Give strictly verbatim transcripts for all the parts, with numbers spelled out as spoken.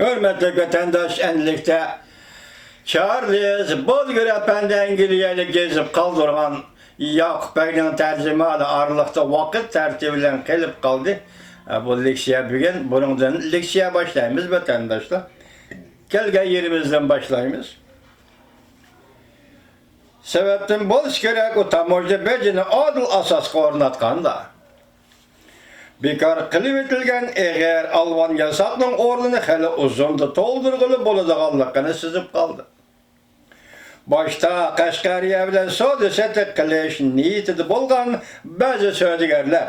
ھۆرمەتلىك ۋەتەنداش، ئەنلىكتە چارلىز بولگېر ئەپەندى ئەنگلىيەلىك يېزىپ قالدۇرغان ياقۇپ بەگنىڭ تەرجىمىھالى ئارىلىقتا ۋاقىت تەرتىپى بىلەن قېلىپ قالدى. بۇ لېكسىيە بۈگۈن، بۇنىڭدىن لېكسىيە باشلايمىز، ۋەتەنداشلار. كەلگەن يېرىمىزدىن باشلايمىز. سەۋەبتىن بولسا كېرەك، ئۇ تاموژنا بېجىنى ئادىل ئاساسقا ئورناتقاندا، بىكار قىلىۋېتىلگەن ئېغىر ئالۋان ياساقنىڭ ئورنىنى خېلى ئۇزۇندا تولدۇرغىلى بولىدىغانلىقىنى سىزىپ قالدى. باشتا قەشقەرىيە بىلەن سودا-سېتىق قىلىش نىيىتىدە بولغان بەزى سودىگەرلەر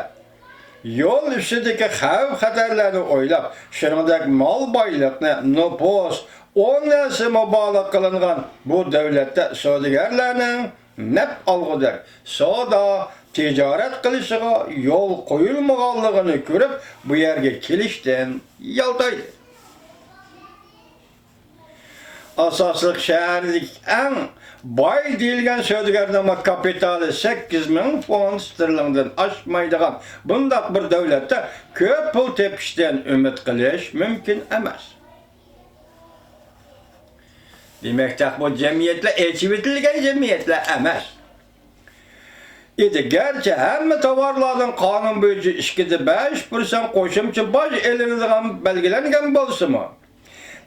يول ئۈستىدىكى خەۋپ-خەتەرلەرنى ئويلاپ، شۇنىڭدەك مال-بايلىقنى، نوپۇس، ئون ھەسسە مۇبالىغە قىلىنغان بۇ دۆلەتتە سودىگەرلەرنىڭ نەپ ئالغۇدەك سودا، تىجارەت قىلىشىغا يول قويۇلمىغانلىقىنى كۆرۈپ، بۇ يەرگە كېلىشتىن يالتايدى. ئاساسلىق شەھەردىكى ئەڭ باي دېيىلگەن سودىگەرنىڭمۇ كاپىتالى سەككىز مىڭ فونت ستېرلىڭدىن ئاشمايدىغان بۇنداق بىر دۆلەتتە كۆپ پۇل تېپىشتىن ئۈمىد قىلىش مۇمكىن ئەمەس. دېمەك، بۇ جەمئىيەتلەر ئېچىۋېتىلگەن جەمئىيەتلەر ئەمەس ئىدى. گەرچە ھەممە تاۋارلاردىن قانۇن بويىچە ئىككىدە بەش پىرسەنت قوشۇمچە باج ئېلىنىدىغان بەلگىلەنگەن بولسىمۇ،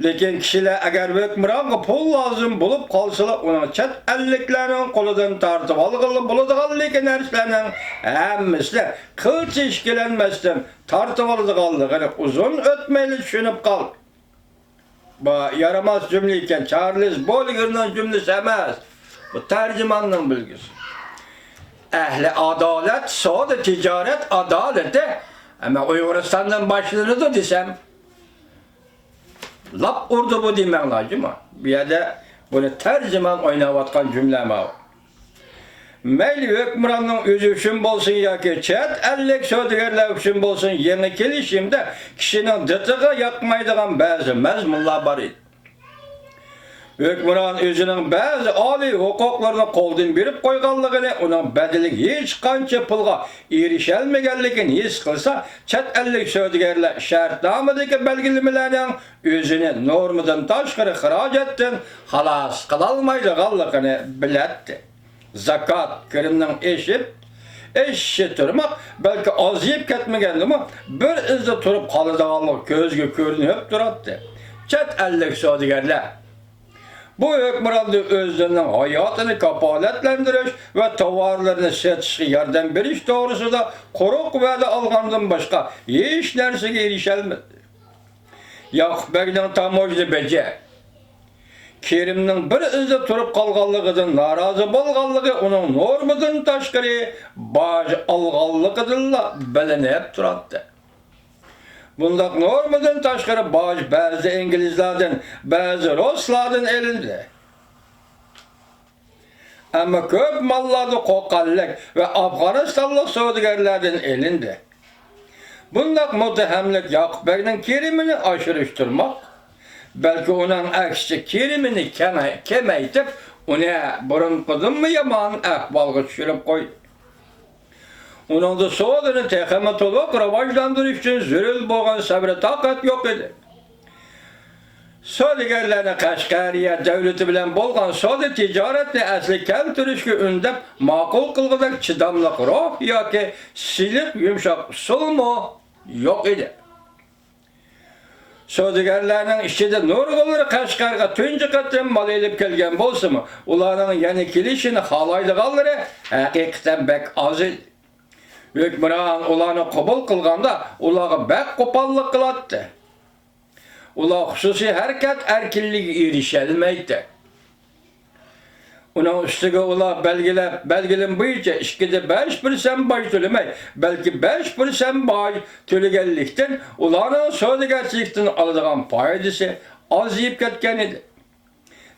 لېكىن كىشىلەر ئەگەر ھۆكۈمرانغا پۇل لازىم بولۇپ قالسىلا، ئۇنىڭ چەت ئەللىكلەرنىڭ قولىدىن تارتىۋالغىلى بولىدىغانلىكى نەرسىلەرنىڭ ھەممىسىنى قىلچە ئىككىلەنمەستىن تارتىۋالىدىغانلىقىنى ئۇزۇن ئۆتمەيلا چۈشىنىپ قالدى. بۇ يارىماس جۈملە ئىكەن، چارلىز بولگېرنىڭ جۈملىسى ئەمەس. بۇ تەرجىماننىڭ بىلگۈسى. ئەھلى ئادالەت، سودا تىجارەت ئادالىتى، ئەمما ئۇيغۇرىستاندىن باشلىنىدۇ دېسەم، لاپ ئۇردى بۇ دېمەڭلار جۇمۇ. بۇ يەردە بۇنى تەرجىمان ئويناۋاتقان جۈملە ماۋۇ. مەيلى ھۆكۈمراننىڭ ئۆزى ئۈچۈن بولسۇن ياكى چەت ئەللىك سودىگەرلەر ئۈچۈن بولسۇن، يېڭى كېلىشىمدە كىشىنىڭ دىتىغا ياقمايدىغان بەزى مەزمۇنلار بار ئىدى. ھۆكۈمران ئۆزىنىڭ بەزى ئالىي ھوقۇقلىرىنى قولدىن بېرىپ قويغانلىقىنى، ئۇنىڭ بەدىلىگە ھېچقانچە پۇلغا ئېرىشەلمىگەنلىكىنى ھېس قىلسا، چەت ئەللىك سودىگەرلەر شەرتنامىدىكى بەلگىلىمىلەرنىڭ ئۆزىنى نورمىدىن تاشقىرى خىراجەتتىن خالاس قىلالمايدىغانلىقىنى بىلەتتى. زاكات، كىرىمنىڭ ئېشىپ، ئېشىشى تۇرماق، بەلكى ئازىيىپ كەتمىگەندىمۇ، بىر ئىزدا تۇرۇپ قالىدىغانلىقى كۆزگە كۆرۈنۈپ تۇراتتى. چەت ئەللىك سودىگەرلەر بۇ ھۆكۈمراندا ئۆزلىرىنىڭ ھاياتىنى كاپالەتلەندۈرۈش ۋە تاۋارلىرىنى سېتىشقا ياردەم بېرىش توغرىسىدا قۇرۇق ۋەدە ئالغاندىن باشقا ھېچ نەرسىگە ئېرىشەلمىدى. ياقۇپ بەگنىڭ تاموژنا بېجى، كىرىمنىڭ بىر ئىزدا تۇرۇپ قالغانلىقىدىن نارازى بولغانلىقى ئۇنىڭ نورمىدىن تاشقىرى باج ئالغانلىقىدىنلا بىلىنىپ تۇراتتى. بۇنداق نورمىدىن تاشقىرى باج بەزى ئىنگلىزلاردىن، بەزى رۇسلاردىن ئېلىندى. ئەمما كۆپ ماللاردا قوقانلىق ۋە ئافغانىستانلىق سودىگەرلەردىن ئېلىندى. بۇنداق مۇتتەھەملىك ياقۇپ بەگنىڭ كىرىمىنى ئاشۇرۇشتۇرماق، بەلكى ئۇنىڭ ئەكسىچە كىرىمىنى كېڭەي-، كېمەيتىپ، ئۇنى بۇرۇنقىدىنمۇ يامان ئەھۋالغا چۈشۈرۈپ قويدى. ئۇنىڭدا سودىنى تېخىمۇ تولۇق راۋاجلاندۇرۇش ئۈچۈن زۆرۈر بولغان سەۋر-تاقەت يوق ئىدى. سودىگەرلەرنى قەشقەرىيە دۆلىتى بىلەن بولغان سودا تىجارەتنى ئەسلىگە كەلتۈرۈشكە ئۈندەپ، ماقۇل قىلغۇدەك چىداملىق روھ ياكى سىلىق يۇمشاق ئۇسۇلمۇ يوق ئىدى. سودىگەرلەرنىڭ ئىچىدە نۇرغۇنلىرى قەشقەرگە تۇنجى قېتىم مال ئېلىپ كەلگەن بولسىمۇ، ئۇلارنىڭ يەنە كېلىشىنى خالايدىغانلىرى ھەقىقەتەن بەك ئاز ئىدى. ھۆكۈمران ئۇلارنى قوبۇل قىلغاندا، ئۇلارغا بەك قوپاللىق قىلاتتى. ئۇلار خۇسۇسىي ھەرىكەت ئەركىنلىكىگە ئېرىشەلمەيتتى. ئۇنىڭ ئۈستىگە ئۇلار بەلگىلەپ، بەلگىلىمە بويىچە ئىككىدە بەش پىرسەنت باج تۆلىمەي، بەلكى بەش پىرسەنت باج تۆلىگەنلىكتىن، ئۇلارنىڭ سودىگەرچىلىكتىن ئالىدىغان پايدىسى ئازىيىپ كەتكەن ئىدى.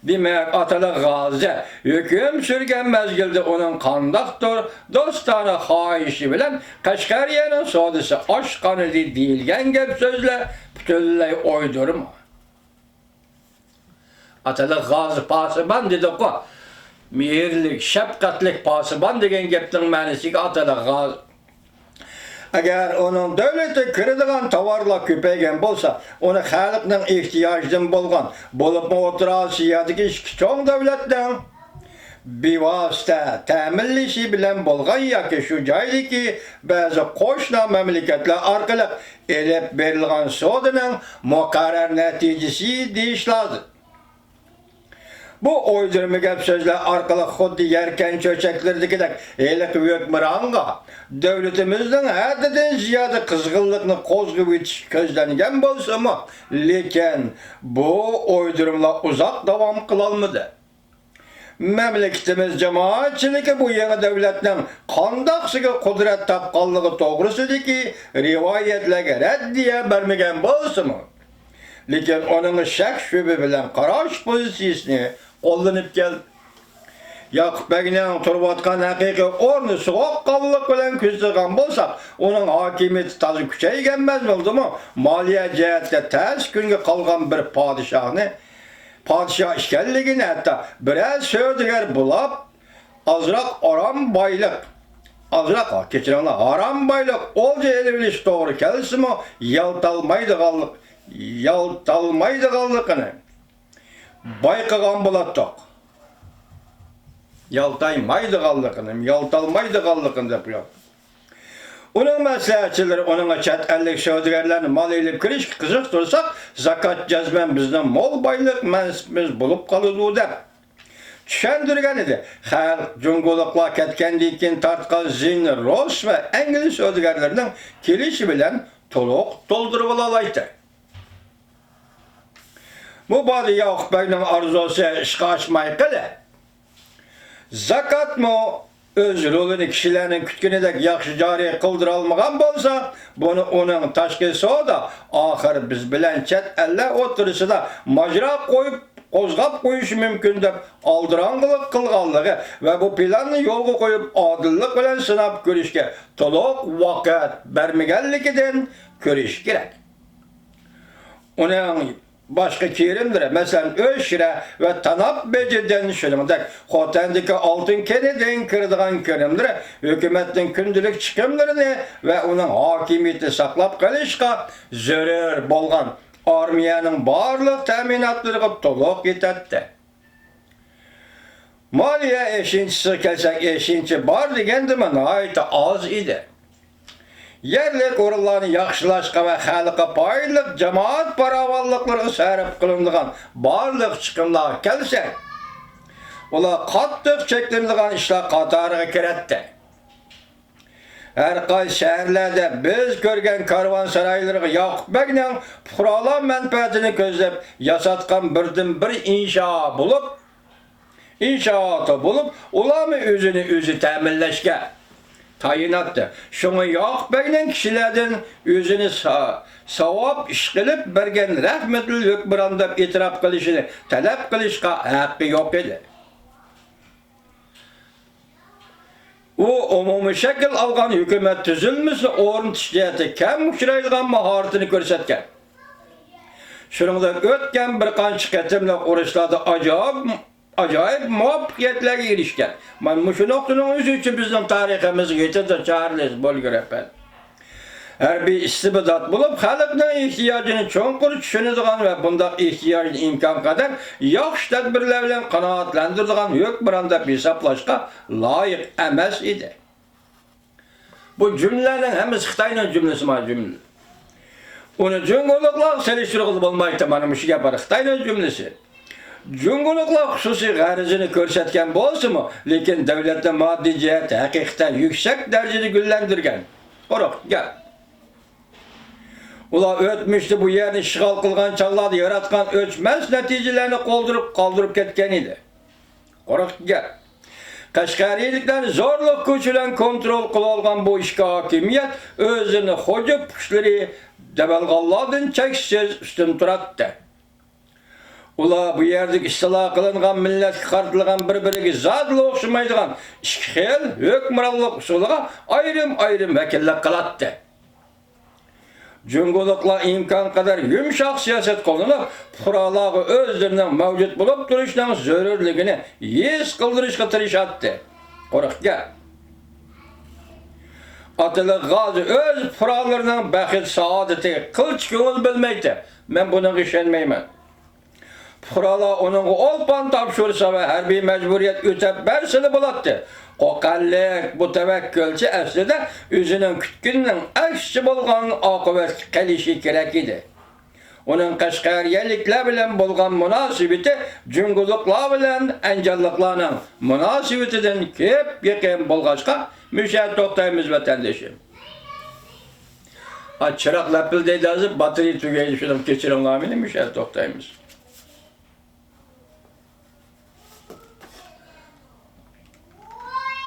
دېمەك، ئاتىلىق غازى ھۆكۈم سۈرگەن مەزگىلدە ئۇنىڭ قانداقتۇر دوستانە خاھىشى بىلەن قەشقەرىيەنىڭ سودىسى ئاشقانىدى دېيىلگەن گەپ سۆزلەر پۈتۈنلەي ئويدۇرما. ئاتىلىق غازى پاسىبان دېدۇققۇ. مېھىرلىك، شەپقەتلىك پاسىبان دېگەن گەپنىڭ مەنىسىگە ئاتىلىق غازى. ئەگەر ئۇنىڭ دۆلىتىگە كىرىدىغان تاۋارلار كۆپەيگەن بولسا، ئۇنى خەلقنىڭ ئېھتىياجىدىن بولغان، بولۇپمۇ ئوتتۇرا ئاسىيادىكى ئىككى چوڭ دۆلەتنىڭ بىۋاسىتە تەمىنلىشى بىلەن بولغان ياكى شۇ جايدىكى بەزى قوشنا مەملىكەتلەر ئارقىلىق ئېلىپ بېرىلغان سودىنىڭ مۇقەررەر نەتىجىسى دېيىش لازىم. بۇ ئويدۇرما گەپ سۆزلەر ئارقىلىق خۇددى يەركەن چۆچەكلىرىدىكىدەك ھېلىقى ھۆكۈمرانغا دۆلىتىمىزنىڭ ھەددىدىن زىيادە قىزغىنلىقنى قوزغىۋېتىش كۆزلەنگەن بولسىمۇ، لېكىن بۇ ئويدۇرمىلار ئۇزاق داۋام قىلالمىدى. مەملىكىتىمىز جامائەتچىلىكى بۇ يېڭى دۆلەتنىڭ قانداقسىگە قۇدرەت تاپقانلىقى توغرىسىدىكى رىۋايەتلەرگە رەددىيە بەرمىگەن بولسىمۇ، لېكىن ئۇنىڭغا شەك-شۈبھە بىلەن قاراش پوزىتسىيىسىنى قوللىنىپ كەلدى. ياقۇپ بەگنىڭ تۇرۇۋاتقان ھەقىقىي ئورنى سوغۇققانلىق بىلەن كۆزىتىدىغان بولساق، ئۇنىڭ ھاكىمىيىتى تازا كۈچەيگەن مەزگىلدىمۇ مالىيە جەھەتتە تەس كۈنگە قالغان بىر پادىشاھنى، پادىشاھ ئىكەنلىكىنى، ھەتتا بىرەر سودىگەر بۇلاپ، ئازراق ئارام بايلىق، ئازراق، كەچۈرۈڭلار، ھارام بايلىق ئولجا ئېلىۋېلىش توغرا كەلسىمۇ، يالتالمايدىغانلىق، يالتالمايدىغانلىقىنى بايقىغان بولاتتۇق. يالتايمايدىغانلىقىنى، يالتالمايدىغانلىقىنى دەپ يازدى. ئۇنىڭ مەسلىھەتچىلىرى ئۇنىڭغا چەت ئەللىك سودىگەرلەرنى مال ئېلىپ كىرىشكە قىزىقتۇرساق، زاكات جەزمەن بىزنىڭ مول بايلىق مەنسىپىمىز بولۇپ قالىدۇ، دەپ چۈشەندۈرگەن ئىدى. خەلق جۇڭگولۇقلار كەتكەندىن كېيىن تارتقان زىيىننى رۇس ۋە ئەنگلىيە سودىگەرلىرىنىڭ كېلىشى بىلەن تولۇق تولدۇرۇۋالالايتتى. مۇبادا ياقۇپ بەگنىڭ ئارزۇسى ئىشقا ئاشماي قېلىپ، زاكاتمۇ ئۆز رولىنى كىشىلەرنىڭ كۈتكىنىدەك ياخشى جارى قىلدۇرالمىغان بولسا، بۇنى ئۇنىڭ تاشقى سودا، ئاخىر بىز بىلەن چەت ئەللەر ئوتتۇرىسىدا ماجىرا قويۇپ، قوزغاپ قويۇشى مۇمكىن دەپ ئالدىراڭغۇلۇق قىلغانلىقى ۋە بۇ پىلاننى يولغا قويۇپ، ئادىللىق بىلەن سىناپ كۆرۈشكە تولۇق ۋاقىت بەرمىگەنلىكىدىن كۆرۈش كېرەك. ئۇنىڭ باشقا كىرىملىرى، مەسىلەن، ئۆي كىرا ۋە تاناپ بېجىدىن، شۇنىڭدەك خوتەندىكى ئالتۇن كېنىدىن كىرىدىغان كىرىملىرى ھۆكۈمەتنىڭ كۈندىلىك چىقىملىرىنى ۋە ئۇنىڭ ھاكىمىيىتىنى ساقلاپ قېلىشقا زۆرۈر بولغان ئارمىيەنىڭ بارلىق تەمىناتلىرىغا تولۇق يېتەتتى. مالىيە ئېشىنچىسىغا كەلسەك، ئېشىنچە بار دېگەندىمۇ ناھايىتى ئاز ئىدى. يەرلىك ئورۇنلارنى ياخشىلاشقا ۋە خەلققە پايدىلىق جامائەت پاراۋانلىقلىرىغا سەرپ قىلىنىدىغان بارلىق چىقىملارغا كەلسەك، ئۇلار قاتتىق چەكلىنىدىغان ئىشلار قاتارىغا كىرەتتى. ھەر قايسى شەھەرلەردە بىز كۆرگەن كارۋانسارايلىرىغا ياقۇپ بەگنىڭ پۇقرالار مەنپەئەتىنى كۆزلەپ ياساتقان بىردىنبىر ئىنشا بولۇپ، ئىنشائاتى بولۇپ، ئۇلارمۇ ئۆزىنى ئۆزى تەمىنلەشكە تايىناتتى. شۇڭا ياقۇپ بەگنىڭ كىشىلەردىن ئۆزىنى سا-، ساۋاب ئىش قىلىپ بەرگەن رەھمەتلىك ھۆكۈمران دەپ ئېتىراپ قىلىشىنى تەلەپ قىلىشقا ھەققى يوق ئىدى. ئۇ ئومۇمىي شەكىل ئالغان ھۆكۈمەت تۈزۈلمىسىنى ئورنىتىش جەھەتتە كەم ئۇچرايدىغان ماھارىتىنى كۆرسەتكەن. شۇنىڭدەك ئۆتكەن بىر قانچە قېتىملىق ئۇرۇشلاردا ئاجايىپ، ئاجايىپ مۇۋەپپەقىيەتلەرگە ئېرىشكەن. مانا مۇشۇ نۇقتىنىڭ ئۆزى ئۈچۈن بىزنىڭ تارىخىمىزغا يېتىدۇ، چارلىز بولگېر ئەپەندى. ھەربىي ئىستىبدات بولۇپ، خەلقنىڭ ئېھتىياجىنى چوڭقۇر چۈشىنىدىغان ۋە بۇنداق ئېھتىياجنى ئىمكانقەدەر ياخشى تەدبىرلەر بىلەن قانائەتلەندۈرىدىغان ھۆكۈمران دەپ ھېسابلاشقا لايىق ئەمەس ئىدى. بۇ جۈملىلەرنىڭ ھەممىسى خىتاينىڭ جۈملىسى، مانا جۈملە. ئۇنى جۇڭگولۇقلارغا سېلىشتۇرغىلى بولمايتتى، مانا مۇشۇ گەپ بار، خىتاينىڭ جۈملىسى. جۇڭگولۇقلار خۇسۇسىي غەرىزىنى كۆرسەتكەن بولسىمۇ، لېكىن دۆلەتنى ماددىي جەھەتتە ھەقىقەتەن يۈكسەك دەرىجىدە گۈللەندۈرگەن. قۇرۇق گەپ. ئۇلار ئۆتمۈشتە بۇ يەرنى ئىشغال قىلغان چاغلاردا ياراتقان ئۆچمەس نەتىجىلەرنى قالدۇرۇپ، قالدۇرۇپ كەتكەن ئىدى. قۇرۇق گەپ. قەشقەرىيەلىكلەرنى زورلۇق كۈچ بىلەن كونترول قىلىۋالغان بۇ ئىككى ھاكىمىيەت ئۆزلىرىنى خوجا پۇچلىرى دەۋالغانلاردىن چەكسىز ئۈستۈن تۇراتتى. ئۇلار بۇ يەردىكى ئىستىلا قىلىنغان مىللەتكە قارىتىلغان بىر-بىرىگە زادىلا ئوخشىمايدىغان ئىككى خىل ھۆكۈمرانلىق ئۇسۇلىغا ئايرىم-ئايرىم ۋەكىللىك قىلاتتى. جۇڭگولۇقلار ئىمكانقەدەر يۇمشاق سىياسەت قوللىنىپ، پۇقرالارغا ئۆزلىرىنىڭ مەۋجۇت بولۇپ تۇرۇشىنىڭ زۆرۈرلۈكىنى ھېس قىلدۇرۇشقا تىرىشاتتى. قۇرۇق گەپ. ئاتىلىق غازى ئۆز پۇقرالىرىنىڭ بەخت-سائادىتىگە قىلچە كۆڭۈل بۆلمەيتتى. مەن بۇنىڭغا ئىشەنمەيمەن. پۇقرالار ئۇنىڭغا ئولپان تاپشۇرسا ۋە ھەربىي مەجبۇرىيەت ئۆتەپ بەرسىلا بولاتتى. قوقەنلىك بۇ تەۋەككۈلچى ئەسلىدە ئۆزىنىڭ كۈتكىنىنىڭ ئەكسىچە بولغان ئاقىۋەتكە قېلىشى كېرەك ئىدى. ئۇنىڭ قەشقەرىيەلىكلەر بىلەن بولغان مۇناسىۋىتى جۇڭگولۇقلار بىلەن ئەنجانلىقلارنىڭ مۇناسىۋىتىدىن كۆپ يېقىن بولغاچقا، مۇشۇ يەردە توختايمىز، ۋەتەندىشىم. ئا، چىراغ لەپىلدەيدۇ ھازىر، باتىرىيە تۈگەيدۇ، شۇنىڭ كەچۈرۈڭلار مېنى، مۇشۇ يەردە توختايمىز.